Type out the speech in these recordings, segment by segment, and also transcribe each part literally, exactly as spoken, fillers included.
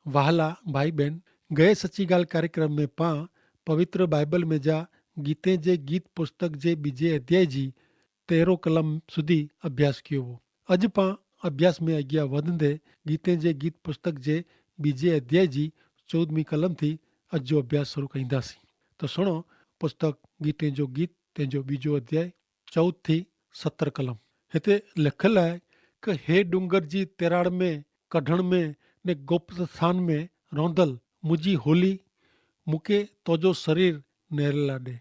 વહાલા ભાઈ બહેન, ગયે સચી ગાલ કાર્યક્રમ મેં પાં પવિત્ર બાઈબલ મેં જા ગીતે જે ગીત પુસ્તક જે બીજે અધ્યાય જી તેરો કલમ સુધી અભ્યાસ કિયો વો. અજ પાં અભ્યાસ મેં અગિયા વધન દે ગીતે જે ગીત પુસ્તક જે બીજે અધ્યાય જી ચૌદમી કલમ થી અજ જો અભ્યાસ શરૂ કઈંદા સી. તો સુણો, પુસ્તક ગીતે જો ગીત તે જો બીજો અધ્યાય ચૌદ થી સત્તર કલમ. હેતા લિખલ આય કે હે ડુંગર જી તેરાડ મેં કઢ઼ણ મેં ને ગોપ્ત સ્થાન મેં રોંધલ મુજી હોલી, મુકે તોજો સરીર નેરેલા દે,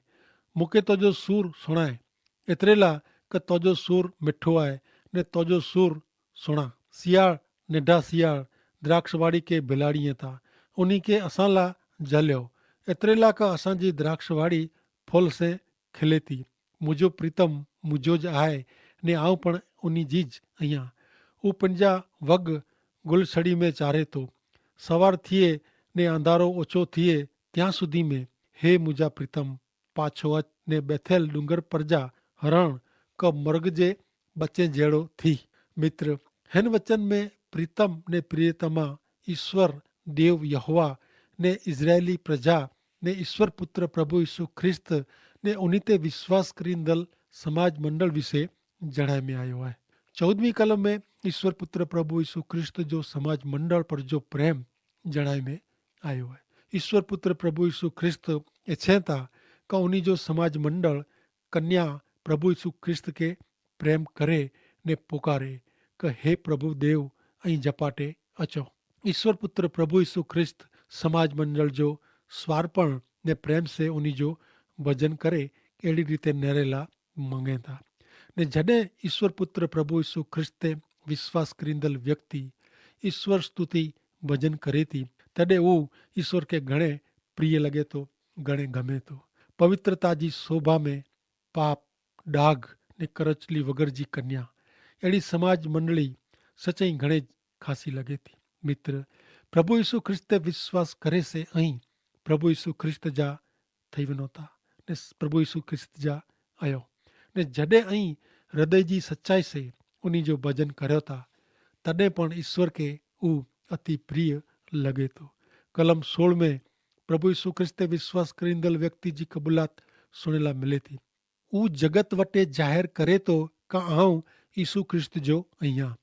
મુકે તોજો સૂર સુણાય. એતરેલા કે તોજો સૂર મિઠો આય ને તોજો સૂર સુણા. સિયાળ નેઢા સિયાળ દ્રાક્ષવાડી કે ભિલાડીએ તા ઉની કે અસાંલા જલ્યો. એતરેલા કે અસાંજી દ્રાક્ષવાડી ફોલ સે ખિલેતી. મુજો પ્રિતમ મુજો જ આય ને આઉં પણ ઉની જી જ અહિયા. ઉપનજા વગ ગુલછડી મેં ચારે તો સવાર થિયે ને અંધારો ઓછો થિયે ત્યાં સુધી મેં હે મુજા પ્રિતમ પાછો અચ ને બેથેલ ડુંગર પરજા હરણ કો મર્ગ જે બચે જેડો થી. મિત્ર, હેન વચન મેં પ્રિતમ ને પ્રિયતમા ઈસ્વર દેવ યહોવા ને ઇઝરાયેલી પ્રજા ને ઈસ્વર પુત્ર પ્રભુ ઈસુ ખ્રિસ્ત ને ઉની તે વિશ્વાસ કરીંદલ સમાજ મંડળ વિશે જણાય મેં આયો હૈ. ચૌદમી કલમ મેં ઈસ્વર પુત્ર પ્રભુ ઈસુ ખ્રિસ્ત જો સમાજ મંડળ પર જો પ્રેમ જણાય મેં આયો હૈ. ઈસ્વર પુત્ર પ્રભુ ઈસુ ખ્રિસ્ત એછેતા કે ઉની જો સમાજ મંડળ કન્યા પ્રભુ ઈસુ ખ્રિસ્ત કે પ્રેમ કરે ને પુકારે કે હે પ્રભુ દેવ, અહીં જપાટે અચો. ઈસ્વર પુત્ર પ્રભુ ઈસુ ખ્રિસ્ત સમાજ મંડળ જો સ્વાર્પણ ને પ્રેમ સે ઉની જો ભજન કરે એડી રીતે નેરેલા મંગેતા. ને જડે ઈસ્વર પુત્ર પ્રભુ ઈસુ ખ્રિસ્ત તે વિશ્વાસ કરીંદલ વ્યક્તિ ઈસ્વર સ્તુતિ ભજન કરે તી, તદે ઉ ઈસ્વર કે ઘણે પ્રિય લગે તો, ઘણે ગમે તો. પવિત્રતા જી શોભા મેં પાપ, ડાગ ને કરચલી વગર જી કન્યા એડી સમાજ મંડળી સચાઈ ઘણે ખાસી લગે તી. મિત્ર, પ્રભુ ઈસુ ખ્રિસ્ત તે વિશ્વાસ કરે સે અહીં પ્રભુ ઈસુ ખ્રિસ્ત જા થઈ વનો તા ને પ્રભુ ઈસુ ખ્રિસ્ત જા અયો. ને જડે અહીં હૃદય જી સચાઈ સે ઉની જો ભજન કર્યો તા તદે પણ ઈસ્વર કે ઉ અતિ પ્રિય લગે તો. કલમ સોળ મેં પ્રભુ ઈસુ ખ્રિસ્ત તે વિશ્વાસ કરીંદલ વ્યક્તિ જી કબૂલાત સુણેલા મિલે તી. ઉ જગત વટે જાહેર કરે તો કા આઉં ઈસુ ખ્રિસ્ત જો અહિયા.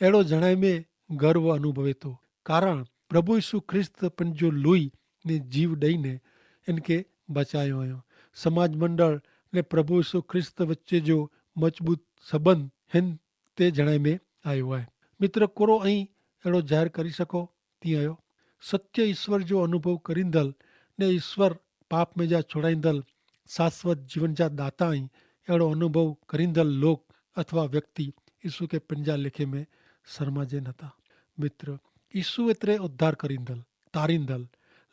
એડો જણાય મેં ગર્વ અનુભવે તો કારણ પ્રભુ ઈસુ ખ્રિસ્ત પન જો લુઈ ને જીવ દઈને એનકે બચાયો અયો. સમાજ મંડળ ને પ્રભુ ઈસુ ખ્રિસ્ત વચ્ચે જો મજબૂત સંબંધ હેન તે જણાય મેં આયો હૈ. મિત્ર, કોરો અહીં એડો જાહેર કરી શકો તી અયો? સત્ય ઈસ્વર જો અનુભવ કરીંદલ ને ઈસ્વર પાપ મેં જા છોડાઈંદલ શાશ્વત જીવન જા દાતા અહીં એડો અનુભવ કરીંદલ લોક અથવા વ્યક્તિ ઈસુ કે પંજા લેખે મેં શરમાજે નતા. મિત્ર, ઈસુ એતરે ઉદ્ધાર કરીંદલ, તારીંદલ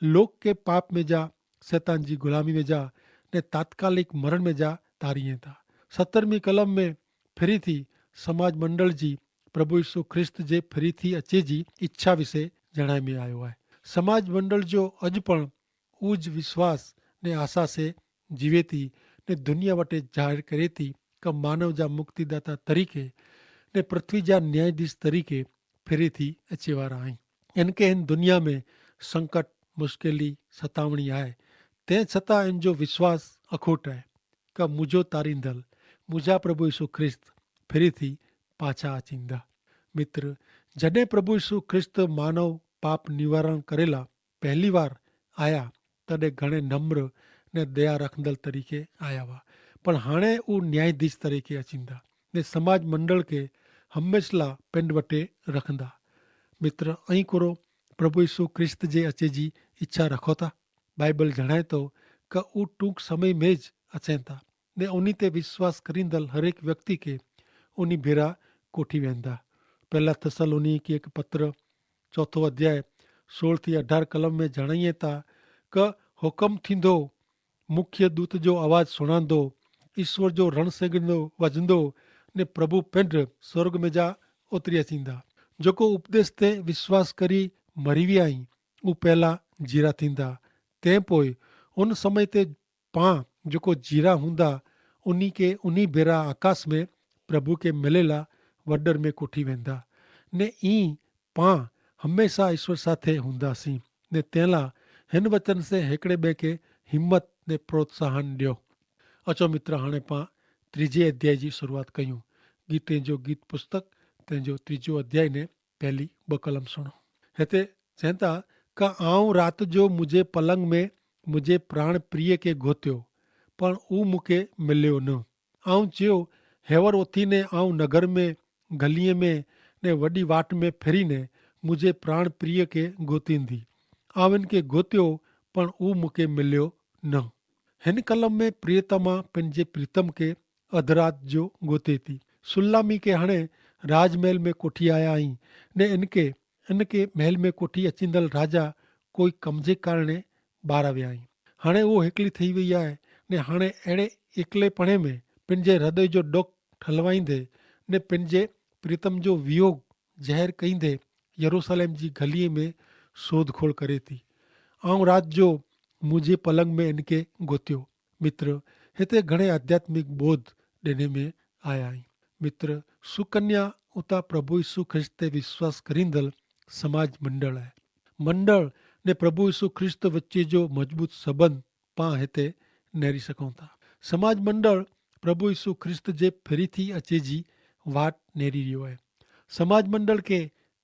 લોક કે પાપ મેં જા શેતાન જી ગુલામી મેં જા ને તાત્કાલિક મરણ મેં જા તારીએ તા. સત્તરમી કલમ મેં ફિરી થી સમાજ મંડળ જી પ્રભુ ઈસુ ખ્રિસ્ત જે ફિરી થી અચે જી ઇચ્છા વિશે જણાય મેં આયો હૈ. સમાજ મંડળ જો અજ પણ ઉજ વિશ્વાસ ને આશા સે જીવે તી ને દુનિયા વટે જાહેર કરે તી કે માનવ જા મુક્તિદાતા તરીકે ને પૃથ્વી જા ન્યાયાધીશ તરીકે ફિરી થી અચેવારા આઈ. એન કે હેન દુનિયા મેં સંકટ, મુશ્કેલી, સતાવણી આય, તે છતાં એન જો વિશ્વાસ અખૂટ આય કે મુજો તારીંદલ મુજા પ્રભુ ઈસુ ખ્રિસ્ત ફિરી થી પાછા અચીંદા. મિત્ર, જડે પ્રભુ ઈસુ ખ્રિસ્ત માનવ પાપ નિવારણ કરેલા પહેલી વાર આયા, તદે ઘણે નમ્ર ને દયા રખંદલ તરીકે આયા વા. પણ હાણે ઉ ન્યાયાધીશ તરીકે અચીંદા ને સમાજ મંડળ કે હમેંશલા પેંડ વટે રખંદા. મિત્ર, અહીં કોરો પ્રભુ ઈસુ ખ્રિસ્ત જે અચે જી ઇચ્છા રખો થા? બાઈબલ જણાયતો કે ઉ ટૂંક સમય મેં જ અચેંતા ને ઉની તે વિશ્વાસ કરીંદલ હરેક વ્યક્તિ કે ઉની ભેરા કોઠી વેંદા. પહેલા થેસ્સલોનીકી એક પત્ર ચોથો અધ્યાય સોળ થી અઢાર કલમ મેં જણાયે તા કે હુકમ થીંદો, મુખ્ય દૂત જો અવાજ સુણાંદો, ઈસ્વર જો રણસંગીનો વજંદો ને પ્રભુ પેંડ સ્વર્ગ મેં જા ઉતરી અચીંદા. જોકો ઉપદેશ તે વિશ્વાસ કરી મરી વ્યા હી ઉપેલા જીરા થીંદા. તે પોય ઉન સમય તે પાં જોકો જીરા હુંદા ઉની કે ઉની ભેરા આકાશ મેં પ્રભુ કે મેલેલા વડર મેં કોઠી વેંદા. ને ઈ પાં હમેંશા ઈસ્વર સાથે હુન્દા સી. ને તેલા હેન વચન સે હેકડ઼ે બે કે હિંમત ને પ્રોત્સાહન ડયો. અચો મિત્ર હાણે પાં ત્રીજે અધ્યાય જી શરૂઆત કહ્યું. ગીતે જો ગીત પુસ્તક તેન જો ત્રીજો અધ્યાય ને પહેલી બકલમ સુણો. હેતા ચેંતા, કા આઉં રાત જો મુઝે પલંગ મેં મુઝે પ્રાણ પ્રિય કે ગોત્યો, પણ ઉ મુકે મિલ્યો ન. આઉં ચ્યો, હેવર ઓથી ને આઉં નગર મેં ગલિયે મેં ને વડી વાટ મેં ફેરી ને મુઝે પ્રાણ પ્રિય કે ગોતી દી. આઉં એન કે ગોત્યો, પણ ઉ મુકે મિલ્યો ન. હેન કલમ મેં પ્રિયતમા પેનજે પ્રિતમ કે અધરાત જો ગોતે તી. સુલ્લામી કે હણે રાજમહેલ મેં કોઠી આયા હી, ને એન કે એન કે મહેલ મેં કોઠી અચિંદલ રાજા કોઈ કમજે કારણે બારા વ્યા હી. હણે ઉહ હેકલી થઈ વય આય, ને હણે એડે એકલે પણે મેં પેનજે હૃદય જો ડોક ઠલવાઈંદે ને પેનજે પ્રિતમ જો વિયોગ જહેર કઈંદે યરૂસલેમ જી ઘલિયે મેં શોધખોળ કરે તી. આઉં રાત જો મુઝે પલંગ મેં એન કે ગોત્યો. મિત્ર, હેતા ઘણે આધ્યાત્મિક બોધ દેને મેં આયા હી. મિત્ર, સુકન્યા ઉતા પ્રભુ ઈસુ ખ્રિસ્ત તે વિશ્વાસ કરીંદલ સમાજ મંડળ હૈ. મંડળ ને પ્રભુ ઈસુ ખ્રિસ્ત વચ્ચે જો મજબૂત સંબંધ પાં હેતા નેરી સકોતા. સમાજ મંડળ પ્રભુ ઈસુ ખ્રિસ્ત જે ફેરી થી અચે જી વાટ નેરી રહ્યો હૈ. સમાજ મંડળ કે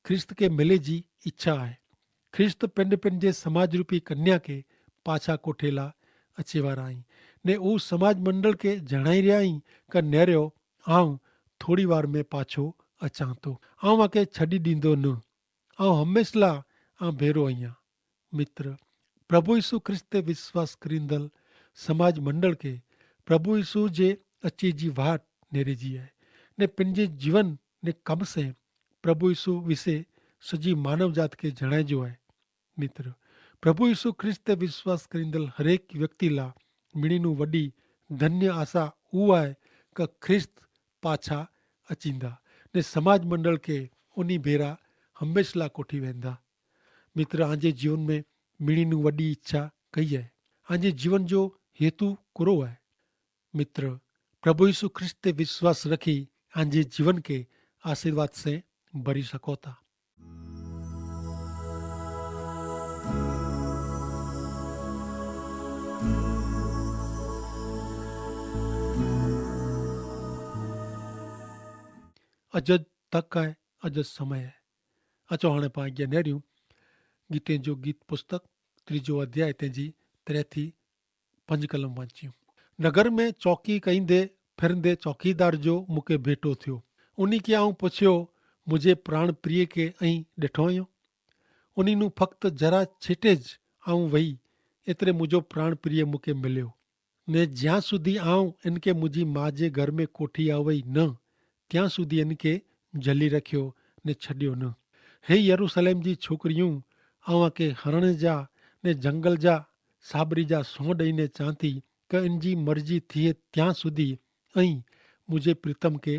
ખ્રિસ્ત કે મિલે જી ઇચ્છા હૈ. ખ્રિસ્ત પેંડ પેંડ જે સમાજ રૂપી કન્યા કે પાછા કોઠેલા અચેવારા હૈં, ને ઉસ સમાજ મંડળ કે જણાઈ રહ્યા હૈં કે નેર્યો આઉં થોડી વાર મેં પાછો અચાંતો. આઉં આકે છડી દીંદો ન. આઉં હમેંશલા આ ભેરો અહિયા. મિત્ર, પ્રભુ ઈસુ ખ્રિસ્ત તે વિશ્વાસ કરીંદલ સમાજ મંડળ કે પ્રભુ ઈસુ જે અચ્છી જી વાટ નેરી જી હૈ, ને પેનજે જીવન ને કમ સે પ્રભુ ઈસુ વિશે સજી માનવજાત કે જણાયજો હૈ. મિત્ર, પ્રભુ ઈસુ ખ્રિસ્ત તે વિશ્વાસ કરીંદલ હરેક વ્યક્તિ લા મિણીનું વડી ધન્ય આશા ઉઆય કે ખ્રિસ્ત પાછા અચીંદા ને સમાજ મંડળ કે ઉની ભેરા હમેંશલા કોઠી વેંદા. મિત્ર, આજે જીવન મેં મિણીનું વડી ઇચ્છા કઈ હૈ? આજે જીવન જો હેતુ કુરો હૈ? મિત્ર, પ્રભુ ઈસુ ખ્રિસ્ત તે વિશ્વાસ રખી આજે જીવન કે આશીર્વાદ સે ભરી સકોતા. અજ તક હૈ, અજ સમય હૈ. અચો હણે પાંગ્યા નેર્યું. ગીતે જો ગીત પુસ્તક ત્રીજો અધ્યાય તેજી ત્રે થી પંજ કલમ વાંચ્યું. નગર મેં ચોકી કઈંદે ફિરંદે ચોકીદાર જો મુકે ભેટો થયો. ઉની કે આઉં પુછ્યો, મુઝે પ્રાણ પ્રિય કે અહીં ડેઠો અયો? ઉની નું ફક્ત જરા છેટે જ આઉં વહી એતરે મુઝો પ્રાણ પ્રિય મુકે મિલ્યો. ને જ્યાં સુધી આઉં એનકે મુઝી મા જે ઘર મેં કોઠી આવય ન ત્યાં સુધી એનકે જલી રખ્યો ને છડ્યો ન. હે યરૂસલેમ જી છોકરી, આઉં આકે હરણ જા ને જંગલ જા સાબરી જા સોં દઈને ચાંતી કે એનજી મરજી થિયે ત્યાં સુધી અહીં મુઝે પ્રિતમ કે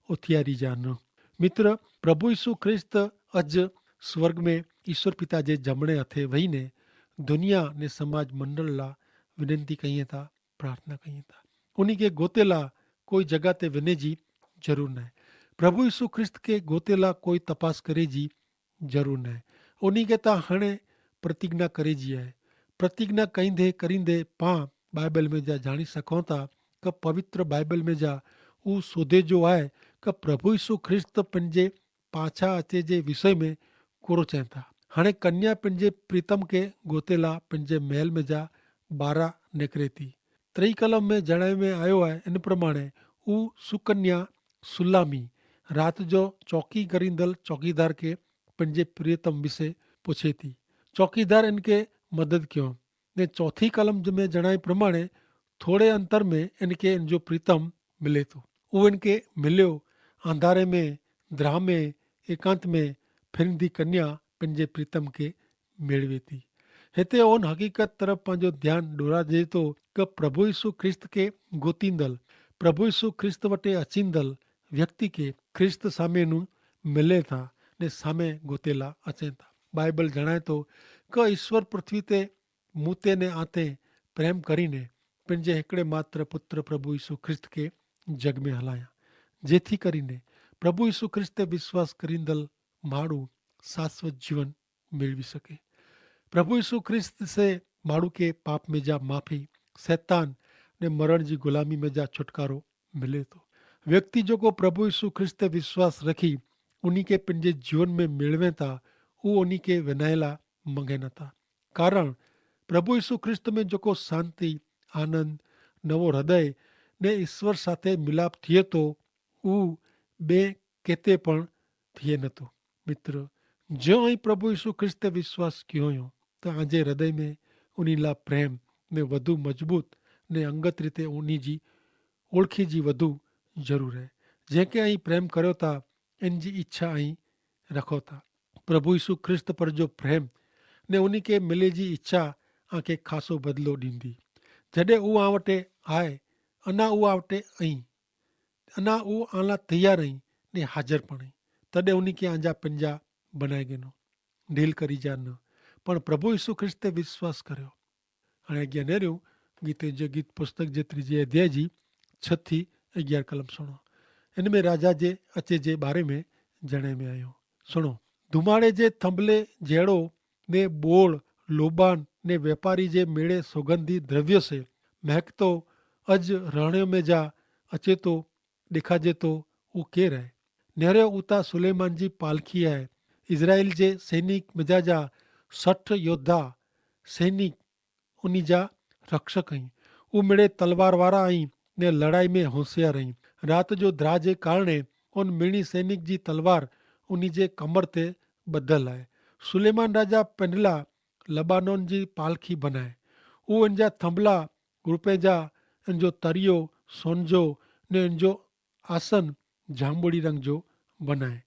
ઓથિયારી જા ન. મિત્ર, પ્રભુ ઈસુ ખ્રિસ્ત અજ સ્વર્ગ મેં ઈસુ પિતા જે જમણે હતે વહીને દુનિયા ને સમાજ મંડળ લા વિનંતી કહિયે થા, પ્રાર્થના કહિયે થા. ઉની કે ગોતેલા કોઈ જગા તે વિને જી જરૂર નાય. પ્રભુ ઈસુ ખ્રિસ્ત કે ગોતેલા કોઈ તપાસ કરે જી જરૂર નાય. ઉની કે તા હણે પ્રતિજ્ઞા કરે જી આય. પ્રતિજ્ઞા કઈંદે કરીંદે પાં બાઈબલ મેં જા જાણી સકોતા કે પવિત્ર બાઈબલ મેં જા ઉસોધે જો આય કે પ્રભુ ઈસુ ખ્રિસ્ત પન જે પાછા અચે જે વિષય મેં કોરો ચેંતા. હણે કન્યા પન જે પ્રિતમ કે ગોતેલા પન જે મહેલ મેં જા બારા નેકરે તી. ત્રિકલમ મેં જણાય મેં આયો હૈ એન પ્રમાણે ઉ સુકન્યા સુલામી રાત જો ચોકી કરીંદલ ચોકીદાર કે પન જે પ્રિયતમ વિશે પોછે તી. ચોકીદાર એન કે મદદ ક્યો. ને ચોથી કલમ મેં જણાય પ્રમાણે થોડે અંતર મેં એન કે એન જો પ્રિતમ મિલે તો ઉ એન કે મિલ્યો. આંધારે મેં દ્રાહ મેં એકાંત મેં ફિરંદી કન્યા પન જે પ્રિતમ કે મેળવે તી. હેતા ઓન હકીકત તરફ પાંજો ધ્યાન ડોરા જેતો કે પ્રભુ ઈસુ ખ્રિસ્ત કે ગોતિંદલ પ્રભુ ઈસુ ખ્રિસ્ત વટે અચિંદલ વ્યક્તિ કે ખ્રિસ્ત સામે નું મિલે થા ને સામે ગોતેલા અચેતા. બાઈબલ જણાયતો કે ઈસ્વર પૃથ્વી તે મુતે ને આતે પ્રેમ કરીને પન જે હેકડ઼ે માત્ર પુત્ર પ્રભુ ઈસુ ખ્રિસ્ત કે જગ મેં હલાયા, જેથી કરીને પ્રભુ ઈસુ ખ્રિસ્ત તે વિશ્વાસ કરીંદલ માડૂ શાશ્વત જીવન મેળવી શકે. પ્રભુ ઈસુ ખ્રિસ્ત સે માણૂ કે પાપ મેં જા માફી, સૈતાન ને મરણ જી ગુલામી મેં જા છુટકારો મિલે તો. વ્યક્તિ જો કો પ્રભુ ઈસુ ખ્રિસ્ત તે વિશ્વાસ રખી ઉની કે પન જે જીવન મેં મેળવે તા ઉહ ઉની કે વેનાયેલા મંગે ન તા. કારણ પ્રભુ ઈસુ ખ્રિસ્ત મેં જો કો શાંતિ, આનંદ, નવો હૃદય ને ઈસવ સાથે મિલાપ થિયે તો ઉહ બે કેતે પણ થિયે ન તો. મિત્ર, જો અહીં પ્રભુ ઈસુ ખ્રિસ્ત તે વિશ્વાસ કિયો તો આજે હૃદય મેં ઉની લા પ્રેમ ને વધુ મજબૂત ને અંગત રીતે ઉની જી ઓળખી જી વધુ જરૂર હૈ. જેંકે અહીં પ્રેમ કર્યો તા એન જી ઇચ્છા અહીં રખો તા. પ્રભુ ઈસુ ખ્રિસ્ત પર જો પ્રેમ ને ઉની કે મિલે જી ઇચ્છા આંખે ખાસો બદલો દીંદી. જડે ઉઆ વટે આય અના ઉઆ વટે અહીં અના ઉઆ આલા તૈયાર અહીં ને હાજર પણ અહીં તદે ઉની કે આંજા પંજા બનાય ગેનો. ઢીલ કરી જા ન પણ પ્રભુ ઈસુ ખ્રિસ્ત તે વિશ્વાસ કર્યો. હણે અજ્ઞા નેર્યું ગીતે જે ગીત પુસ્તક જે ત્રીજે અધ્યાય જી છ થી અગિયાર કલમ સુણો. એન મેં રાજા જે અચે જે બારે મેં જણાઈ મેં આયો. સુણો, ધુમાડે જે થંભલે જેડો ને બોળ લોબાન ને વેપારી જે મેળે સોગંધી દ્રવ્ય સે મહેકતો અજ રણ્યો મેં જા અચેતો દેખાજેતો ઉકેર હૈ. નેરે ઉતા સુલેમાન જી પાલખી હૈ. ઇઝરાઇલ જે સૈનિક મેં જા જા સઠ યોદ્ધા સૈનિક ઉની જા રક્ષક હૈં. ઉમેડે તલવાર વારા હૈં ને લડાઈ મેં હોંસિયાર હૈં. રાત જો દ્રાહ જે કારણે ઉન મિણી સૈનિક જી તલવાર ઉની જે કમર તે બધલ હૈ. સુલેમાન રાજા પેંડલા લબાનોન જી પાલખી બનાએ. ઉહ એન જા થંભલા રૂપે જા એન જો તરિયો સોન જો ને એન જો આસન જાંબુડી રંગ જો બનાએ.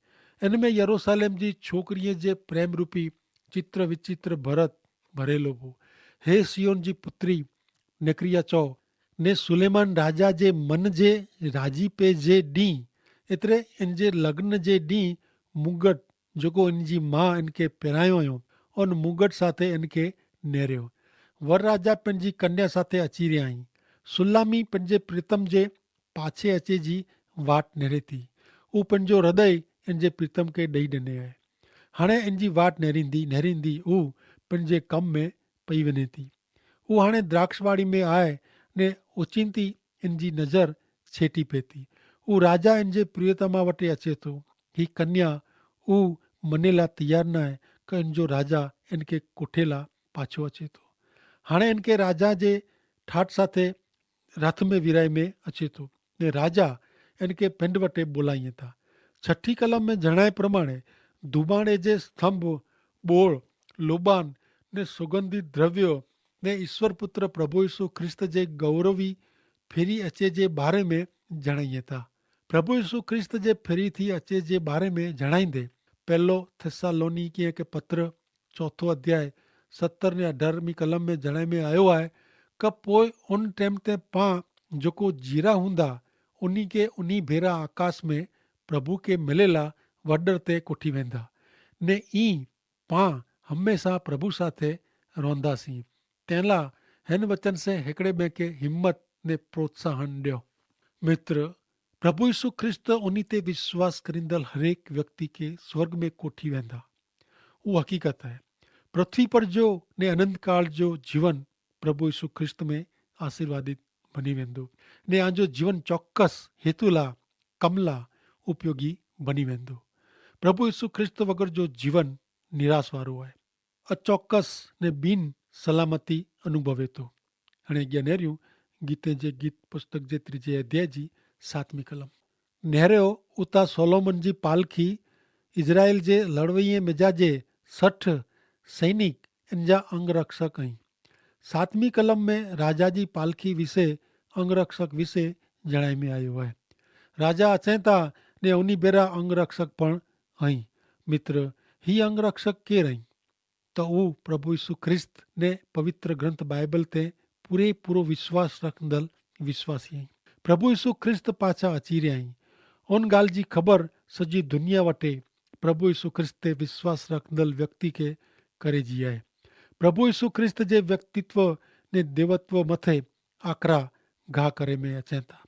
એન મેં યરુસાલેમ જી છોકરી જે પ્રેમરૂપી ચિત્ર વિચિત્ર ભરત ભરેલો હો. હે સિયોન જી પુત્રી, નેકરિયા ચો ને સુલેમાન રાજા જે મન જે રાજી પે જે દી એતરે એન જે લગ્ન જે દી મુગટ જોકો એન જી મા એન કે પેરાયો અયો અન મુગટ સાથે એન કે નેર્યો. વરરાજા પેનજી કન્યા સાથે અચી રહ્યા હી. સુલામી પેનજે પ્રિતમ જે પાછે અચે જી વાટ નેરેતી. ઉપને જો હૃદય એન જે પ્રિતમ કે દઈ દને આય. હણે એન જી વાટ નેરીંદી નેરીંદી ઉપને જે કમ મેં પઈ વનેતી. ઉહાણે દ્રાક્ષવાડી મેં આય ને ઓચિંતી એન જી નજર છેટી પેતી. ઉહ રાજા એન જે પ્રિયતમા વટે અચેતો. હી કન્યા ઉહ મનેલા તૈયાર નાય કે એન જો રાજા એન કે કોઠેલા પાછો અચેતો. હાણે એન કે રાજા જે ઠાટ સાથે રથ મેં વિરાય મેં અચેતો. ને રાજા એન કે પેંડ વટે બોલાઈ થા. છઠી કલમ મેં જણાય પ્રમાણે ધુબાણે જે સ્તંભ બોળ લોબાન ને સુગંધિત દ્રવ્યો ને ઈસ્વરપુત્ર પ્રભુ ઈસુ ખ્રિસ્ત જે ગૌરવી ફેરી અચે જે બારે મેં જણાઈ થા. પ્રભુ ઈસુ ખ્રિસ્ત જે ફેરી થી અચે જે બારે મેં જણાઈ દે. પહેલો થેસ્સાલોનીકીય કે પત્ર ચોથો અધ્યાય સત્તર ને અઢારમી કલમ મેં જણાઈ મેં આયો આય કે પોય ઉન ટેમ તે પાં જોકો જીરા હુંદા ઉની કે ઉની ભેરા આકાશ મેં પ્રભુ કે મિલેલા વડર તે કોઠી વેંદા. ને ઈ પાં હમેંસા પ્રભુ સાથે રોંધા સી. તેનલા હેન વચન સે હેકડ઼ે મેં કે હિંમત ને પ્રોત્સાહન ડ્યો. મિત્ર, પ્રભુ ઈસુ ખ્રિસ્ત ઉની તે વિશ્વાસ કરીંદલ હરેક વ્યક્તિ કે સ્વર્ગ મેં કોઠી વેંદા. ઉહ હકીકત હૈ. પૃથ્વી પર જો ને અનંતકાળ જો જીવન પ્રભુ ઈસુ ખ્રિસ્ત મેં આશીર્વાદિત બની વેંદો. ને આજો જીવન ચોક્કસ હેતુલા કમલા ઉપયોગી બની વેંદો. પ્રભુ ઈસુ ખ્રિસ્ત વગર જો જીવન નિરાશ વારો હૈ. અચોક્કસ ને બિન સલામતી અનુભવે તો. અને અજ્ઞાનેર્યું ગીતે જે ગીત પુસ્તક જે ત્રીજે અધ્યાય જી સાતમી કલમ. નેહર્યો ઉતા સોલોમન જી પાલખી ઇઝરાયેલ જે લડવૈયે મેજા જે સઠ સૈનિક એનજા અંગરક્ષક અહીં. સાતમી કલમ મેં રાજા જી પાલખી વિશે અંગરક્ષક વિશે જણાઈ મેં આયો હૈ. રાજા અચેતા ને ઉની ભેરા અંગરક્ષક પણ અહીં. મિત્ર, હી અંગરક્ષક કે રહી? તો ઉહ પ્રભુ ઈસુ ખ્રિસ્ત ને પવિત્ર ગ્રંથ બાઈબલ તે પૂરે પૂરો વિશ્વાસ રખંદલ વિશ્વાસી હૈં. પ્રભુ ઈસુ ખ્રિસ્ત પાછા અચી રહ્યા હૈં. ઉન ગાલ જી ખબર સજી દુનિયા વટે પ્રભુ ઈસુ ખ્રિસ્ત તે વિશ્વાસ રખંદલ વ્યક્તિ કે કરે જી હૈ. પ્રભુ ઈસુ ખ્રિસ્ત જે વ્યક્તિત્વ ને દેવત્વ મતે આકરા ઘા કરે મેં અચેતા.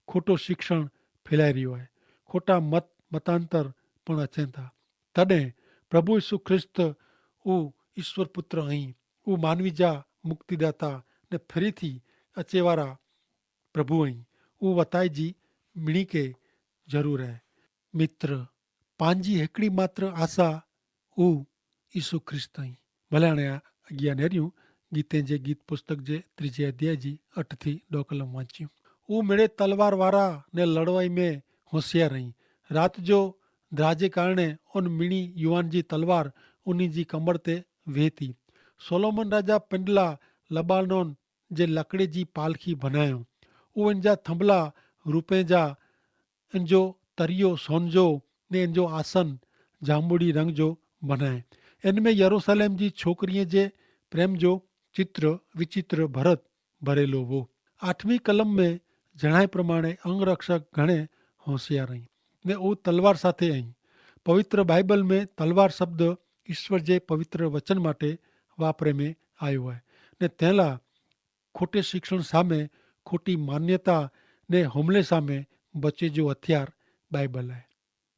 ખોટો શિક્ષણ ફેલાઈ રહ્યો હૈ. ખોટા મત મતાંતર પણ અચેતા. તદે પ્રભુ ઈસુ ખ્રિસ્ત ઉહ ઈસ્વર પુત્ર અહીં, ઉહ માનવી જા મુક્તિદાતા ને ફિરી થી અચેવારા પ્રભુ અહીં, ઉહ વતાઈ જી મિણી કે જરૂર હૈ. મિત્ર, પાંજી હેકડી માત્ર આશા ઉહ ઈસુ ખ્રિસ્ત અહીં. ભલે અણે અગિયા નેર્યું ગીતે જે ગીત પુસ્તક જે ત્રીજે અધ્યાય જી અઠ થી ડોકલમ વાંચ્યું. ઉહ મેળે તલવાર વારા ને લડવાઈ મેં હોંસિયા રહી. રાત જો દ્રાજે કારણે ઉન મિણી યુવાન જી તલવાર ઉની જી કમર તે વહેતી. સોલોમન રાજા પેંડલા લબાનોન જે લકડે જી પાલખી ભનાયો. ઉહ એન જા થંભલા રૂપે જા એન જો તરિયો સોન જો ને એન જો આસન જાંબુડી રંગ જો ભનાય. એન મેં યરુસાલેમ જી છોકરીએ જે પ્રેમ જો ચિત્ર વિચિત્ર ભરત ભરેલો વો. આઠમી કલમ મેં જણાય પ્રમાણે અંગરક્ષક ઘણે હોંસિયા રહી ને ઉહ તલવાર સાથે અહીં. પવિત્ર બાઈબલ મેં તલવાર શબ્દ ઈસ્વર જે પવિત્ર વચન માટે વાપરે મેં આયો હૈ ને તેલા ખોટે શિક્ષણ સામે ખોટી માન્યતા ને હુમલે સામે બચે જો હથિયાર બાઈબલ હૈ.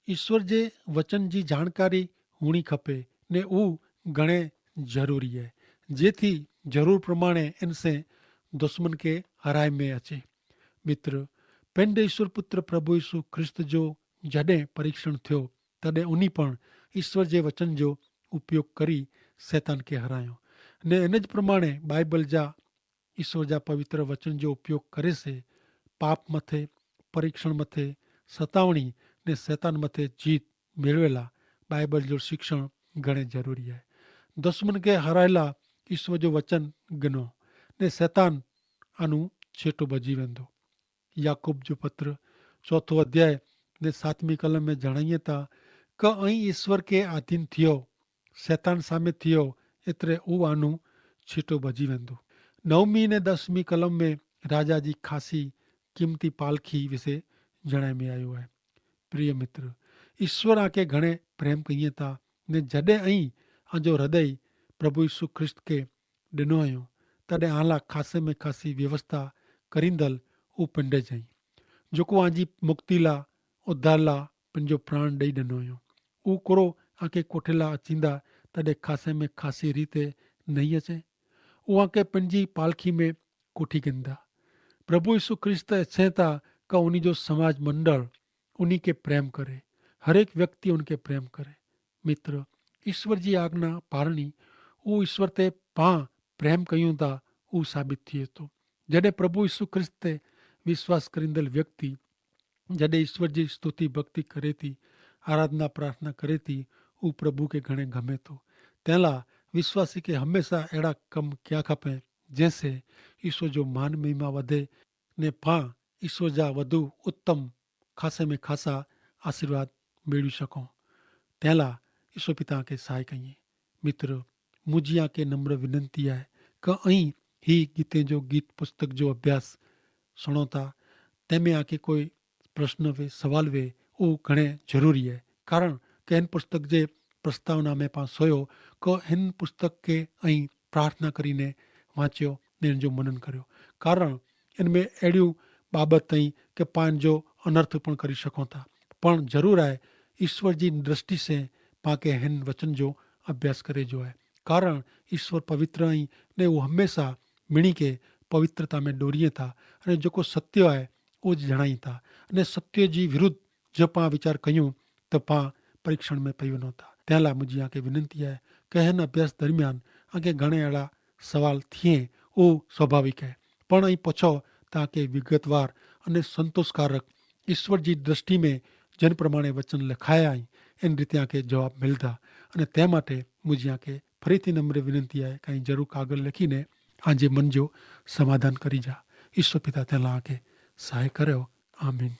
ઈસ્વર જે વચન જી જાણકારી હુણી ખપે ને ઉહ ઘણે જરૂરી હૈ, જેથી જરૂર પ્રમાણે એનસે દુશ્મન કે હરાય મેં અચે. મિત્ર, પેંડ ઈસ્વર પુત્ર પ્રભુ ઈસુ ખ્રિસ્ત જો જડે પરીક્ષણ થયો તદે ઉની પણ ઈસ્વર જે વચન જો ઉપયોગ કરી સૈતાન કે હરાયો. ને એન જ પ્રમાણે બાઈબલ જા ઈસ્વર જા પવિત્ર વચન જો ઉપયોગ કરે સે પાપ મતે, પરીક્ષણ મતે, સતાવણી ને સૈતાન મતે જીત મેળવેલા બાઈબલ જો શિક્ષણ ઘણે જરૂરી હૈ. દુશ્મન કે હરાયેલા ઈસ્વર જો વચન ગનો ને સૈતાન આનું છેટો ભજી વેંદો. યાકૂબ જો પત્ર ચોથો અધ્યાય ને સાતમી કલમ મેં જણાયે તા કે અહીં ઈસ્વર કે આધીન થિયો સૈતાન સામે થિયો એતરે ઉહ આનું છીટો ભજી વેંદો. નવમી ને દસમી કલમ મેં રાજા જી ખાસી કિંમતી પાલખી વિશે જણાય મેં આયો હૈ. પ્રિય મિત્ર, ઈસ્વર આંકે ઘણે પ્રેમ કહિયે તા ને જડે અહીં આંજો હૃદય પ્રભુ ઈસુ ખ્રિસ્ત કે ડેનો અયો તદે આલા ખાસે મેં ખાસી વ્યવસ્થા કરીંદલ ઉપંડે જઈ જોકો આંજી મુક્તિલા ઉધારલા પંજો પ્રાણ દઈ ડેનો અયો. ઉકરો આંકે કોઠેલા અચીંદા તદે ખાસે મેં ખાસી રીતે નહીં અચે. ઉઆંકે પંજી પાલખી મેં કોઠી ગિંદા. પ્રભુ ઈસુ ખ્રિસ્ત એસે તા કે ઉની જો સમાજ મંડળ ઉની કે પ્રેમ કરે, હરેક વ્યક્તિ ઉનકે પ્રેમ કરે. મિત્ર, ઈસ્વર જી આજ્ઞા પારણી ઉ ઈસ્વર તે પાં પ્રેમ કહ્યું તા ઉ સાબિત થિયે તો. જડે પ્રભુ ઈસુ ખ્રિસ્ત તે વિશ્વાસ કરીંદલ વ્યક્તિ જડે ઈસ્વર જી સ્તુતિ ભક્તિ કરે તી, આરાધના પ્રાર્થના કરે તી, ઉ પ્રભુ કે ઘણે ગમે તો. તેલા વિશ્વાસી કે હમેંસા એડા કમ ક્યાં ખપે જેસે ઈસ્વર જો માન મહિમા વધે ને પાં ઈસ્વર જા વધુ ઉત્તમ ખાસે મેં ખાસા આશીર્વાદ મેળવી શકો. તેલા ઈસ્વર પિતા કે સહાય કહિએ. મિત્ર, મુઝે આકે નમ્ર વિનંતી આય કે અહીં હી ગીતે જો ગીત પુસ્તક જો અભ્યાસ સુણોતા તેમે આકે કોઈ પ્રશ્ન વે સવાલ વે ઉ ઘણે જરૂરી આય. કારણ કે હેન પુસ્તક જે પ્રસ્તાવના મેં પાં સોયો કે હેન પુસ્તક કે અહીં પ્રાર્થના કરીને વાંચ્યો ને એન જો મનન કર્યો. કારણ એન મેં એડ્યું બાબત તઈ કે પાં જો અનર્થ પણ કરી શકો થા. પણ જરૂર આય ઈસ્વર જી દ્રષ્ટિ સે પાંકે હેન વચન જો અભ્યાસ કરે જો આય. કારણ ઈસ્વર પવિત્ર અહીં ને ઉહ હમેંસા મિણી કે પવિત્રતા મેં ડોરિયે થા અને જોકો સત્ય આય ઉજ જણાઈ થા. અને સત્ય જી વિરુદ્ધ જો પાં વિચાર કહ્યું તો પાં પરીક્ષણ મેં પૈવનો થા. તેલા મુઝે આકે વિનંતી આય કે હેન અભ્યાસ દરમિયાન આકે ઘણે એડા સવાલ થિયે ઉહ સ્વાભાવિક આય. પણ અહીં પછો તા કે વિગતવાર અને સંતોષકારક ઈસ્વર જી દ્રષ્ટિ મેં જેન પ્રમાણે વચન લખાયા અહીં એન રીતે આકે જવાબ મિલતા. અને તે માટે મુઝે આકે ફરીથી નમ્ર વિનંતી આય કે અહીં જરૂર કાગળ લખીને આજે મન જો સમાધાન કરી જા. ઈસ્વર પિતા તેલા આકે સહાય કર્યો. આમીન.